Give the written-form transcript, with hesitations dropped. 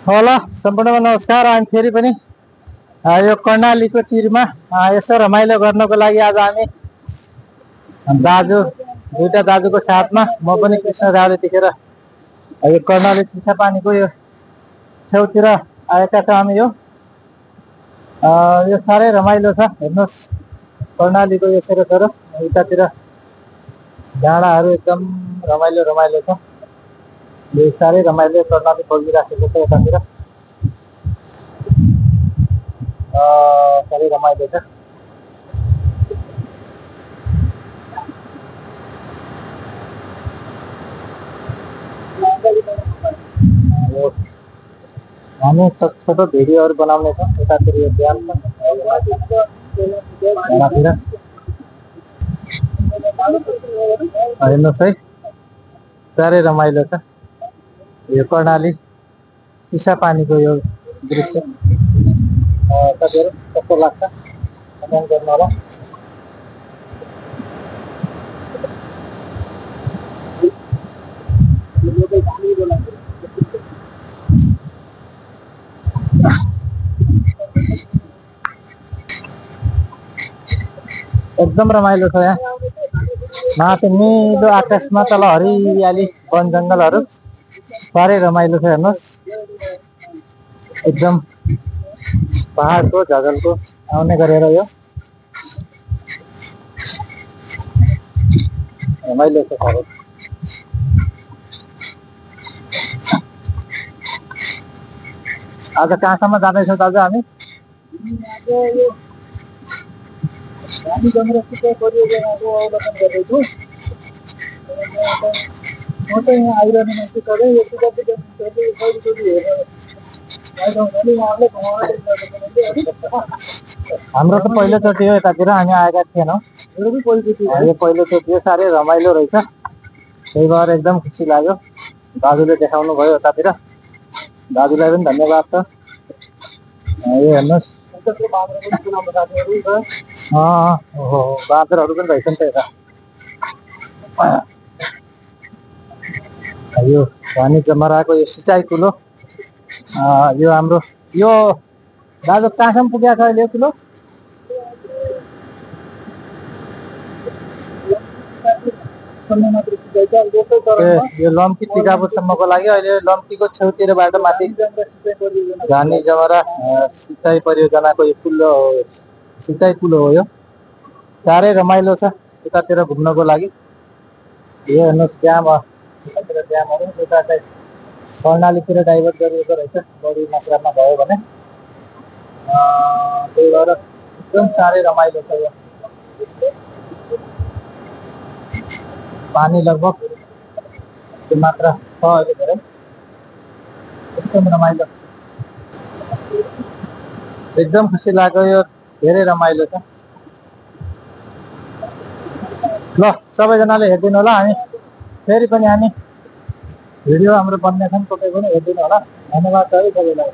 होला सम्पूर्णमा नमस्कार। हामी फेरि पनि यो कर्णालीको तिरमा यसो रमाइलो गर्नको लागि आज हामी दाजु दुईटा दाजुको साथमा म पनि कृष्ण दाजु देखेर यो कर्णाली चिसापानीको यो छेउतिर आएका छौँ हामी। यो साह्रै रमाइलो छ, हेर्नुहोस् कर्णालीको यो छेउछाउ उतातिर डाँडाहरू एकदम रमाइलो रमाइलो छ। यो साह्रै रमाइलो कर्णाली बगिराखेको छ यतातिर, साह्रै रमाइलो छ। हामी छोटो भिडियोहरू बनाउने छौँ यतातिर यो ड्याम छ हेर्नुहोस् है, साह्रै रमाइलो छ यो कर्णाली चिसापानीको यो दृश्य। तपाईँहरू कस्तो लाग्छ कमेन्ट गर्नु होला। एकदम रमाइलो छ यहाँ, माथि निलो आकाशमा तल हरियाली वन जङ्गलहरू, साह्रै रमाइलो छ। हेर्नुहोस् एकदम पहाडको झगलको आउने गरेर यो रमाइलो छ साह्रै। आज कहाँसम्म जाँदैछौँ दाजु हामी? हामी जमरासित परियोजनाको अवलोकन गर्दैछु। म चाहिँ यहाँ आइरहने मान्छे सबै यो हाम्रो त पहिलोचोटि हो यतातिर, हामी आएका थिएनौँ। यो पहिलोचोटि हो, साह्रै रमाइलो रहेछ, त्यही भएर एकदम खुसी लाग्यो। दाजुले देखाउनु भयो यतातिर, दाजुलाई पनि धन्यवाद छ। यो हेर्नुहोस् बाँदरहरू पनि रहेछन् त यता। यो धानी जमराको यो सिँचाइ कुलो, यो हाम्रो यो दाजु कहाँसम्म पुगेको छ अहिले यो कुलो? यो लम्की टिकापुरसम्मको लागि अहिले लम्कीको छेउतिरबाट माथि धानी जमरा सिँचाइ परियोजनाको यो कुलो सिँचाइ कुलो हो। यो साह्रै रमाइलो छ यतातिर घुम्नको लागि। यो हेर्नुहोस् ड्याम, यतातिर ड्यामहरू यता चाहिँ कर्णालीतिर डाइभर्ट गरिएको रहेछ बढी मात्रामा भयो भने, त्यही भएर एकदम साह्रै रमाइलो छ। यो पानी लगभग त्यो मात्रा छ अहिले धेरै, एकदम रमाइलो, एकदम खुसी लाग्यो। यो धेरै रमाइलो छ। ल सबैजनाले हेरिदिनु होला, हामी फेरि पनि भिडियो हाम्रो बन्ने छन्, तपाईँ पनि हेरिदिनु होला। धन्यवाद है सबैलाई।